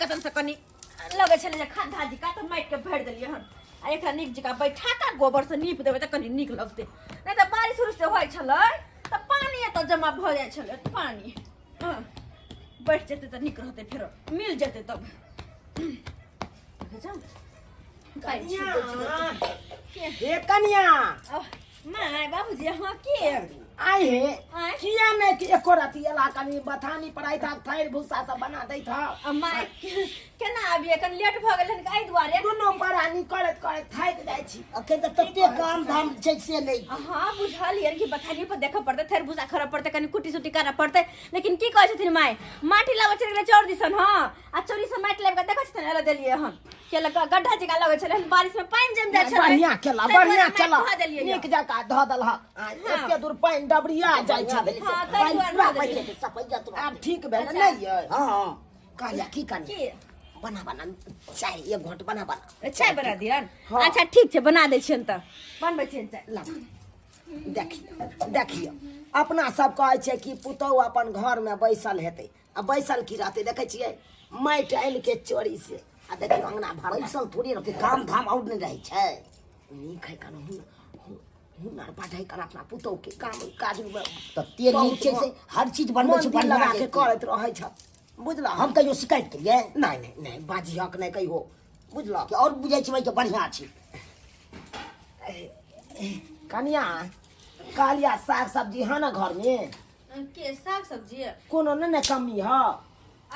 जतन से कनि लगै छलै जे खद्धा जकाँ तऽ माटिके भरि देलियै हन। आ एकरा नीक जकाँ बैठा कऽ गोबर से नीप देबै तऽ कनि नीक लगतै, नहि तऽ बारिश उरिश जे होइ छलै तऽ पानि एतऽ जमा भऽ जाइ छलै। पानि हँ बैठ जेतै तऽ नीक रहतै, फेरो मिल जेतै तब। देखै छौ? कनिया हे कनिया। माय बाबूजी, अहाँ के आइ हे? आँय? किया नहि कि एको रति एला? कनि बथानी पर आइ थैर भूसा सब बना दैत ह। आ माय, केना आबियै? कनि लेट भऽ गेल हन एहि दुआरे। दुनू प्राणी करैत करैत थाकि जाइ छी। अखन तऽ तते काम धाम छै से नहि। हाँ बुझलियै कि बथानी पर देखऽ पड़तै, थैर भूसा खरऽ पड़तै, कनि कुट्टी सुट्टी करऽ पड़तै, लेकिन की कहै छथिन माय, माटी लाबऽ चलि गेलै चौर दिसन। हँ, आ चोरी से माटि लाबि कऽ देखै छथिन एलऽ देलियै हन केला गड्ढा जकाँ लगै छलै हन, बारिश में पानि जमि जाइ छलै। बढ़िया केला। ताहि दुआरे बढ़िया माटि केला। धऽ देलियै। नीक जकाँ धऽ देलहक। आ एते दूर पानि डबरिया जाइ छलै। हँ, ताहि पानि दुआरे पूरा धऽ पानि देलियै। जेतै, सफैया तुरंत। आब ठीक भेल। अच्छा। नहि यै? हँ हँ, कहलिया की कनिया? की? बना बना चाय, एक घोट बना बना। चाय बना दियन? हाँ। अच्छा ठीक छै, बना दै छियनि तऽ बनबै छियनि चाय। ला, देखियौ देखियौ, अपना सब कहै छै कि पुतहु अपन घरमे बैसल हेतै, आ बैसल की रहतै? देखै छियै माटि आनि के चोरी से, आ देखियौ अंगना भरल। बैसल थोड़े रहतै, काम धाम और नहि रहै छै। नीक है कन हुनर बढ़ै कन अपना पुतहु के काम काज मे। तते नीक छै से हर चीज बनबै छै। मन दिल बढ़िआँ लगा के के करैत रहै छ, बुझलह? हम कहियो शिकायत केलियै? नहि नहि नहि, बाजिहक नहि कहियो, बुझलह? कि और बुझै छै के बढ़िआँ छै। कनिया, कहलिया साग सब्जी है ना घरमे? के साग सब्जी? कोनो नहि ने कमी है?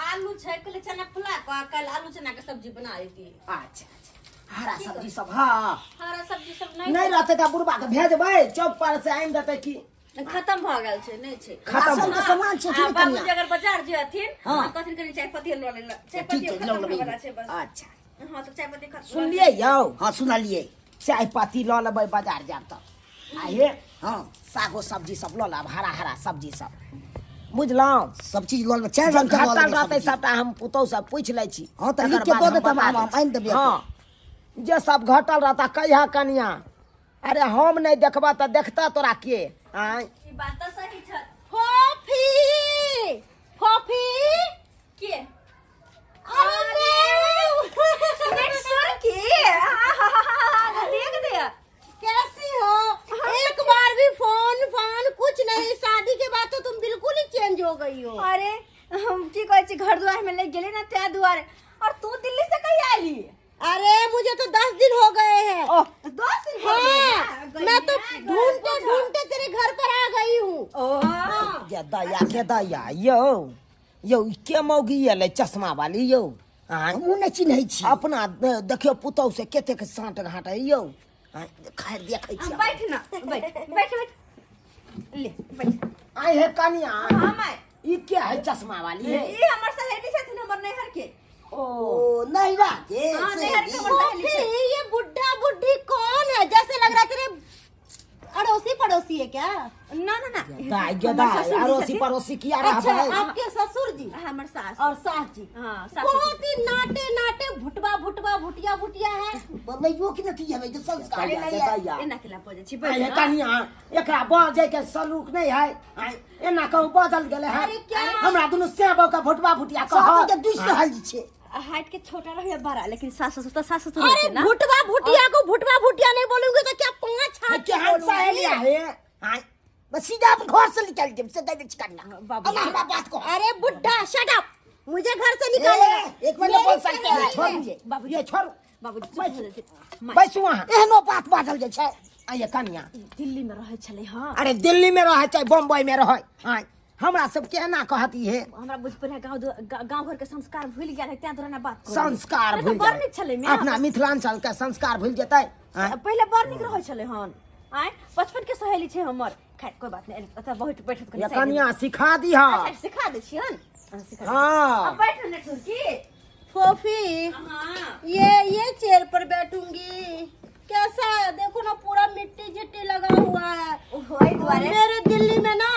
आलू छै, कहले चना फुला कऽ काल्हि आलू चना के सब्जी बना देती। अच्छा अच्छा, हरा सब्जी सब हाँ? हरा सब्जी सब नहीं। नहि रहतै तऽ बुढ़बा के भेजबै चौक पर से आनि देतै की। खत्म भऽ गेल छै, नहि छै। खत्म। राशन के सामान छै कि आ नहि बाबूजी कनिया? अगर बाजार जेथिन हाँ। तऽ कहथिन कनि चाय पत्ती लऽ ले, चाय ठीक पत्ती छै, खत्म लऽ लेबै। होय वाला छै बस। अच्छा। हाँ तऽ चाय पत्ती खत्म। सुनलियै यौ? हँ, सुनलियै। चाय पत्ती लऽ लेबै बाजार जायब तऽ, आ हे हँ, सागो सब्जी सब लऽ लेब, हरा हरा सब्जी सब, बुझलहुँ? सब चीज लऽ लेबै, चारि रंग के लऽ घटल लेबै रहतै सब्जी। सबटा हम पुतहु से पूछि लै छी। हँ, तऽ तकर लिख के बाद दऽ हम देतै, बता हम दै छी। आनि देबै। हँ, जे सब घटल रहता कहिया कनिया। अरे हम नहि देखबा तऽ देखता तोरा के? आँय? ई बात तऽ सही छै। फोफी, फोफी। के? अरे सुन की देख दे। कैसी हो? एक बार भी फोन फान कुछ नहीं। शादी के बाद तो तुम बिल्कुल ही चेंज हो गई हो। अरे हम की कहै छी, घर दुआर में लागि गेली ना ताहि दुआरे। और तू दिल्ली से कहिया आइली? अरे मुझे तो 10 दिन हो गए हैं। ओह, 10 दिन हो गए हाँ ना? मैं तो गइया, ढूंढते गइया। ढूंढते तेरे घर पर आ गई हूँ। ओह। गे दया के दया, यौ यौ, ई के मौगी एलै चश्मा वाली यौ? आँय? हमहूँ नहि चिन्है छी। अपना देखियौ पुतहु से कतेक साँट घाट है यौ। आँय, खैर देखै छी। बैठ ना, बैठ बैठ बैठ, ले बैठ। आइ हे कनिया। हाँ माय। ई के है चश्मा वाली है? ई हमर सहेली छथिन, हमर नैहर के। ओ। ओ नैहरा के? हाँ, नैहर के हमर सहेली फोफी छै। ये बुढ़ा बुढ़ी कौन है? जैसे लग रहा है तेरे अड़ोसी पड़ोसी है क्या? ना ना ना। दाइ गे हमर दाइ, ससुर जी अड़ोसी छथिन। पड़ोसी किया अच्छा। रहबै? आपके ससुर जी? हमर सास। और सास जी। हाँ, सास। बहुत ही नाटे नाटे भुटवा भुटवा भुटिया भुटिया है। बनैयो कि नहि है जे संस्कार दया नहि गे है। दया। एना केला बजै छी? आइ बैठ हे ना। कनिया, एकरा बजै के सलूक नहि है। आइ एना कहू बजल गेलै है? अरे क्या? हमरा दुनू सेबो के भुटवा भुटिया सब कह के दुइस रहल छै। हाइट के छोटा रहे या बड़ा, लेकिन सास ससुर तऽ सास ससुर होइ अरे छै ना। भुटवा भुटिया को भुटवा भुटिया नहीं बोलूंगी तो क्या पांच हाथ की केहन बोलूंगी? सहेलिया हे? आइ बस सीधा हम घर से निकाल देब से दे दे चिकन्ना। बाबू। अब हमरा बात को। अरे बुढ़ा, शट अप, मुझे घर से निकालेगा? ए, एक मिनट बोल सकते हैं? छोड़। मुझे। बाबूजी। ये छोड़। बाबूजी चुप हो जाइ छै। बैसू अहाँ। एहनो बात बाजल जाइ छै? आइए कनिया। दिल्ली में रहै छलै। हाँ। अरे दिल्ली में रहै चाहे बम्बई में रहै, आइ हमरा सबके एना कहती है? हमरा बुझ पड़ै गाँव गाँव घर के संस्कार भूलि गेल है, तें दुआरे ना बात करै। संस्कार नहि तऽ भूल बड़ नीक छलै जाए माय। अपना मिथिलांचल के संस्कार भूल जेतै आँय? पहिले बड़ नीक रहै छलै हन। आँय, बचपन के सहेली छै हमर। खैर कोई बात नहीं, एतऽ बैठ बैठ कनि ये साइड में। कनिया सिखा दीहा। अच्छा, सिखा दै छियन। हाँ, सिखा दै। हाँ। अब बैठ ने ठुरकी। फोफी। हाँ। ये चेयर पर बैठूंगी, कैसा है? देखो ना, पूरा मिट्टी चिट्टी लगा हुआ है। ओहो, एहि दुआरे। मेरे दिल्ली में ना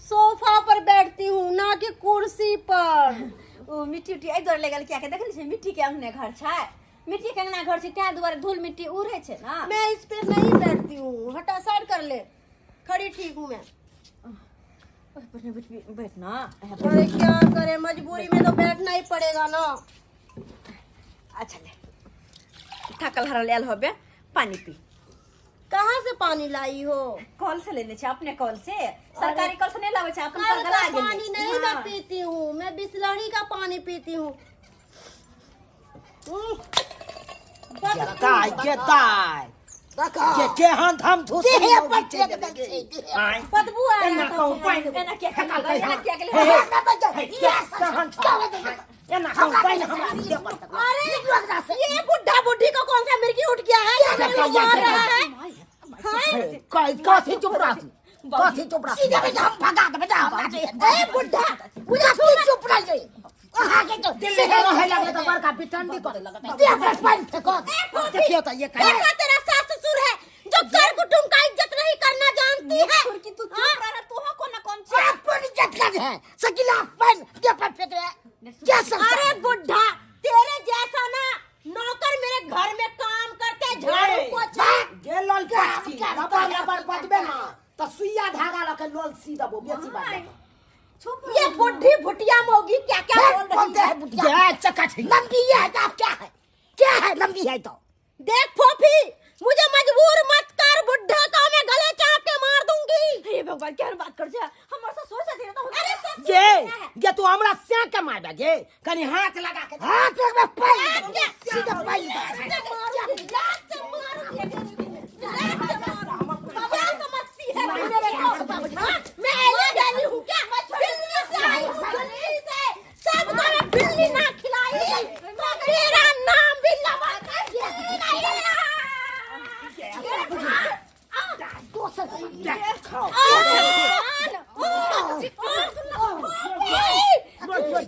सोफा पर बैठती हूँ, ना कि कुर्सी पर। ओ मिट्टी उट्टी एहि दुआरे लगल कियाकि देखै नहि छै मिट्टी के अंगने घर छै, मिट्टी के अंगना घर छै, तें दुआरे धूल मिट्टी उड़ै छै ना। मैं इस पे नहीं बैठती हूँ, हटा, साइड कर ले, खड़ी ठीक हूँ मैं। ओहि पर नहि बैठबी? बैठ ना। अरे क्या करे, मजबूरी में तो बैठना ही पड़ेगा ना। अच्छा ले, थाकल हारल आयल होबे, पानी पी। कहाँ से पानी लाई हो? कल से लेने छे, अपने कल से, सरकारी कल से नहीं लावे छे, अपन कल कल का गला गेलै। पानी नहीं मैं हाँ। पीती हूँ, मैं बिसलरी का पानी पीती हूँ। गेताय गेताय के केहन धम धूस देहे पर फेंक दै छै, देहे। आँय। बदबू आ रहा एना है। कहूँ पानि एना किया फेकल केलकै? एना है। किया केलकै? हे, हे, हमरा बजै, हे, इएह सब केहन छौ? चलै दै छै। एना कहूँ पानि हमरा देह पर फेकल। अरे निकलो एकरा से। ये बुढ़ा बुढ़ी को कौन सा मिर्गी उठ गया है? ये देखा, मार ये रहा है। हे, कथी चुप रहती, कथी चुप रहती? सीधे बेटा हम भगा देबै, जा हमरा से। ए बुढ़ा, मुझे की चुप रह जाई। अहाँ के तो दिल्ली में रहे लगले तऽ बड़का बिटंडी करे लगतै। देह पर पानि फेकत। देखियौ तऽ ये कहिया ऐसा तेरा सास ससुर है जो कर कुटुम का इज्जत नहीं करना जानती है। तुर्की तू चुप रह, तू हो कोना कम छे? अपन इज्जत कर है सकिला पानि देह पर फेंक रहा है। क्या संस्कार? अरे बुढ़ा, तेरे जैसा ना नौकर मेरे घर में काम करते हैं, झाड़ू पोछा। गे लोल काटकी लबर लबर बजबे ना तऽ सुइया धागा लऽ के लोल सी देबो, बेसी बात। चुप। ये बुढ़ी भुटिया मोगी क्या क्या फिर बोल रही बोलते है। हैं बुढ़िया। गे चका छी। लंबी है तो आप क्या है, क्या है लंबी है तो? देख फोफी, मुझे मजबूर मत कर, बुढ़ा का मैं गले चाप के मार दूंगी। हे भगवान, केहन बात कर छे? हमर ससुर छथिन तऽ अरे ससुर गे गे तू हमरा से के मारबे गे, कनी हाथ लगा के। हाथ लगबे पानि दे, सीधा पानि दे। से मारूंगी, लात से मारूंगी, लात से मारूंगी। क्या समझती है तू मेरे को? हाँ? मैं ऐसे गई हूँ क्या? दिल्ली से आई हूँ, दिल्ली से। सबको मैं बिल्ली ना खिलाई तो तेरा नाम भी लवा नहीं। दोसर खाओ।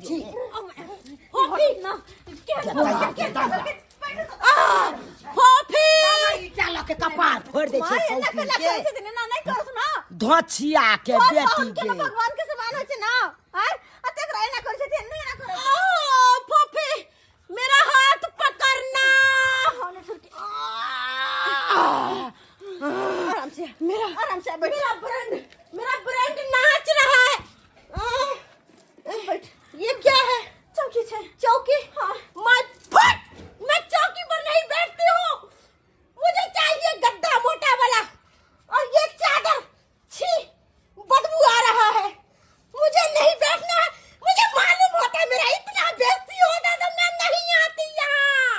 छी। ईटा लऽ के कपार फोड़ि दै छै माय एना सौती केना के करै छथिन? एना नहि करस ना। धोछिया के और बेटी साउन के के ना भगवान के समान होइ छै ना। आय आ तेकरा एना करै छथिन, नहि एना करै। फोफी, मेरा हाथ पकड़ना। हाँ, नहीं, सुन के। आराम से, मेरा आराम से बैठ। मेरा ब्रांड, मेरा ब्रांड नाच रहा है। बैठ। ये क्या है? चौकी छै। चौकी? हाँ। मैं फट, मैं चौकी पर नहीं बैठती हूँ, मुझे चाहिए गद्दा मोटा वाला। और ये चादर, छी, बदबू आ रहा है, मुझे नहीं बैठना है। मुझे मालूम होता है मेरा इतना बेइज्जती होता तो मैं नहीं आती यहाँ।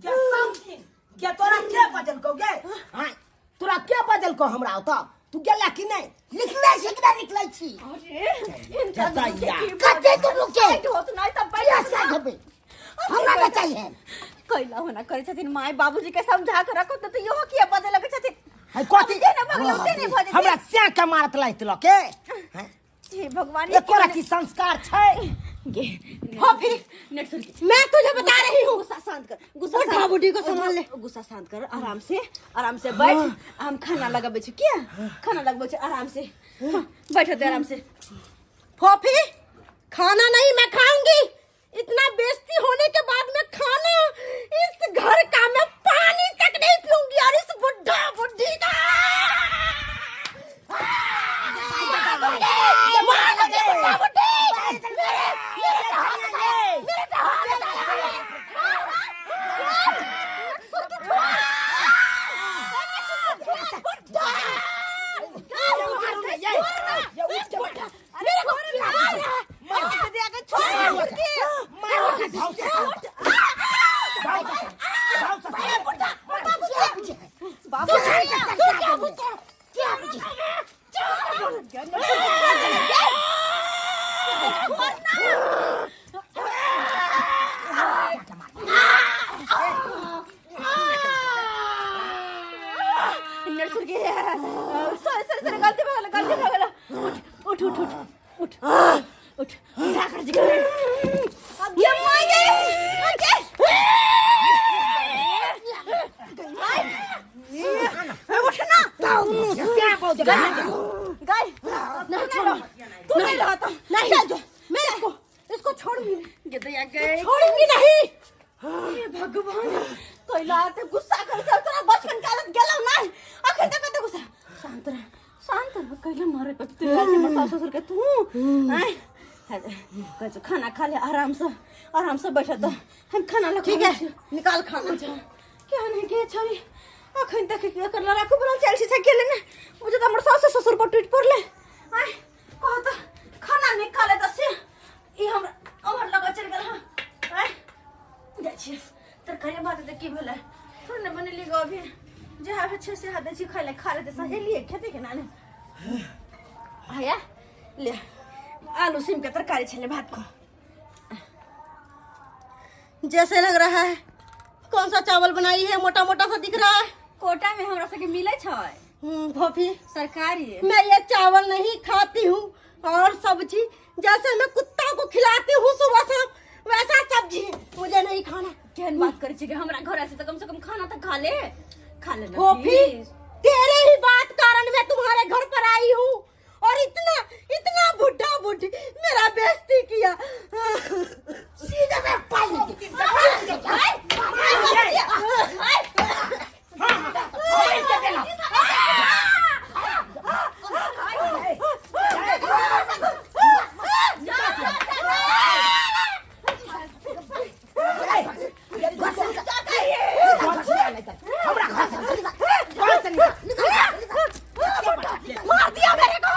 गे सौती गे, तोरा के बजलकौ गे? आँय, तोरा के बजलकौ हमरा ओतऽ? तू गेला कि नहि? निकलै छी कि नहि निकलै छी? अरे हिनका जतैया। दुनू के की कते दुनू के? बैठ होत नहि तऽ किया बैठ से ना। हेबै? हमरा नहि चाहिए। कैला होना करै छथिन? माय बाबूजी के समझा के रखो तऽ इहो किया बजै लगै छथिन? है कथी? जे ने भगले उते नहि भऽ जेतै। हमरा से के मारत लाइत लऽ के। हैं? हे भगवान, ये एको रति संस्कार छै? गे फोफी, नेट सुन के। मैं तुझे बता रही हूँ। गुस्सा शांत कर, गुस्सा बुढ़ा शांत- बुढ़ी को संभाल ले। गुस्सा शांत कर, आराम से, आराम से बैठ। हम खाना लगाबै छी, किया खाना लगबै छी? आराम से, हाँ, बैठो दे आराम से। फोफी, खाना नहीं मैं खाऊंगी। इतना बेइज्जती होने के बाद मैं खाना, इस घर का मैं पानी तक नहीं पीऊंगी। और इस बुढ़ा बुढ़ी का मार मुझे बुढ़ा बुढ़ी, मेरे मेरे पे हाथ उठाया, मेरे पे हाथ उठाया। सुर के छोड़। बुढ़ा, मेरे को मार रहा है। मार दे आके, छोड़ के। बाबू क्या बुझे, क्या बुझे? नेट सुर के, सॉरी सॉरी सॉरी, गलती भऽ गेल, गलती भऽ गेल। उठ उठ उठ उठ उठ उठ, उठा कर जी। अब ये माय गए, उठ ना गाय। नहीं छोड़ो, तू नहीं रहा तो नहीं, चल जो। मैं इसको इसको छोड़ूंगी नहीं, गे गए। छोड़ूंगी नहीं। हे भगवान, कैला ते गुस्सा कर सब तोरा बचपन के आदत गेलौ नहीं अखन तक? कते गुस्सा, शांत रह, शांत रह। कैला मारे पे तू आज हमर सास ससुर के तू आय? कहै छै खाना खा ले आरामसँ, आरामसँ बैठ तऽ हम खाना लऽ। ठीक है, निकाल खाना। केहन है के छै अखन तक एकर लड़ाकू बनल चल छै गेलै ने बुझे तऽ हमर सास ससुर पर टूटि पड़लै। आय कह तऽ खाना निकाले तऽ से ई हमरा उम्हर लग चलि गेल। हँ, आय जाइ छियै तरकारी भात। तऽ की भेलै? थोड़े ने बनेली गो अभी। जे आबै छै से दै छी खाइ लए, खा लेतै। सहेलियै खेतै केना ने? आया ले, आलू सीम के तरकारी छलै, भात खो। जैसे लग रहा है कौन सा चावल बनाई है, मोटा मोटा सा दिख रहा है। कोटा में हमरा सबके मिलै छै। फोफी। सरकारी। मैं ये चावल नहीं खाती हूँ और सब्जी जैसे मैं कुत्ता को खिलाती हूँ सुबह शाम, वैसा सब्जी मुझे नहीं खाना। केहन बात करै छी कि? हमरा घर से तऽ कम से कम खाना तऽ खा ले, खा ले ना। फोफी, प्लीज। तेरे ही बात कारण मैं तुम्हारे घर पर आई हूँ और इतना इतना बुढ़ा बुढ़ी मेरा बेइज्जती किया। सीधे में पानी के। हमरा घर से निकल, घर से निकल, निकल, निकल। मार दिया मेरे को।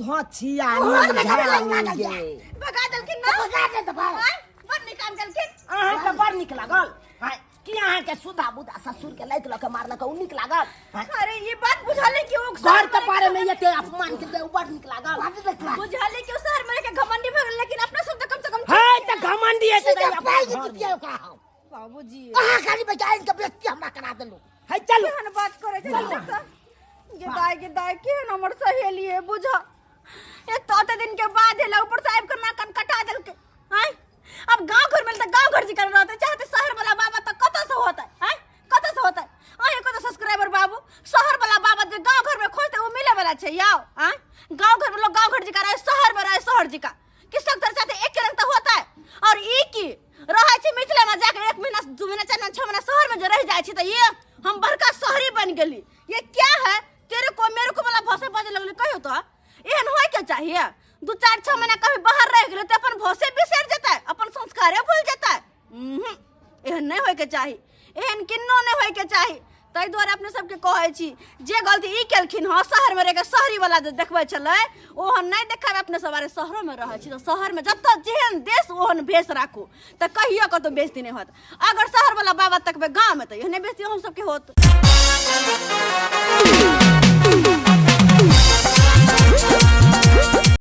धोछिया गे। भगा देलखिन ना। भगा दे दबा। बड़ नीक काम केलखिन। अहाँके बड़ नीक लागल आँय, कि अहाँके सुधा बुधा ससुर के लाइक लऽ के मारलक ओ नीक लागल आँय? अरे, ये बात बुझल कि ओ घर के बारे में एते अपमान के ओ बड़ नीक लागल। बुझल कि ओ शहर में के घमंडी भऽ गेल, लेकिन अपना सब तऽ कम से कम है तऽ घमंडी है। सीधे पाई के जुतिया ओकरा हम। बाबूजी। अहाँ खाली बचाइन के बेइज्जती हमरा करा देलू। है चलू। केहन बात करै छै त गे दाय, गे दाय, केहन हमर सहेली है बुझ। एक तो ओते दिन के बाद एला, ऊपर से आबि के नाकन कटा देलकै। आँय, अब गांव घर में तऽ गांव घर जिकर रहते, चाहते शहर वाला बाबा तऽ कतऽ से होतै? आँय, कतऽ से होतै? अहीं को तऽ सब्सक्राइबर बाबू, शहर वाला बाबा जे गांव घर में खोजते ओ मिले वाला छै याओ? आँय, गांव घर में लोग गांव घर जिकर आए, शहर में रहे शहर जिका कि सब तरह चाहते एक रंग तऽ होता है। और ई की रहै छै मिथिला में जाके 1 महीना, 2 महीना, 4 महीना, 6 महीना शहर में जे रह जाइ छै तऽ ये हम बड़का शहरी बन गेली। ये क्या है? तेरे को मेरे को वाला भाषा बाजे लगली। कहियो तो एहन होय के चाहिए? 2 4 6 महीना कभी बाहर रह गेलै तऽ अपन भाषे बिसरि जेतै, अपन संस्कारे भूल जेतै? एहन नहि होय के चाही, एहन किन्नो नहि होय के चाही। ताहि दुआरे अपने सबके कहै छी, जे गलती ई केलखिन हँ, शहरमे रहि कऽ शहरी वाला जे देखबै छलै, ओहन नहि देखेबै अपने सब। अरे, शहरोमे रहै छी तऽ शहरमे जतऽ जेहन देश ओहन भेष राखू तऽ कहियो कतौ बेइज्जती नहि होत। अगर शहर वाला बाबा तकबै गाँवमे तऽ एहने बेइज्जती हम सबके होत।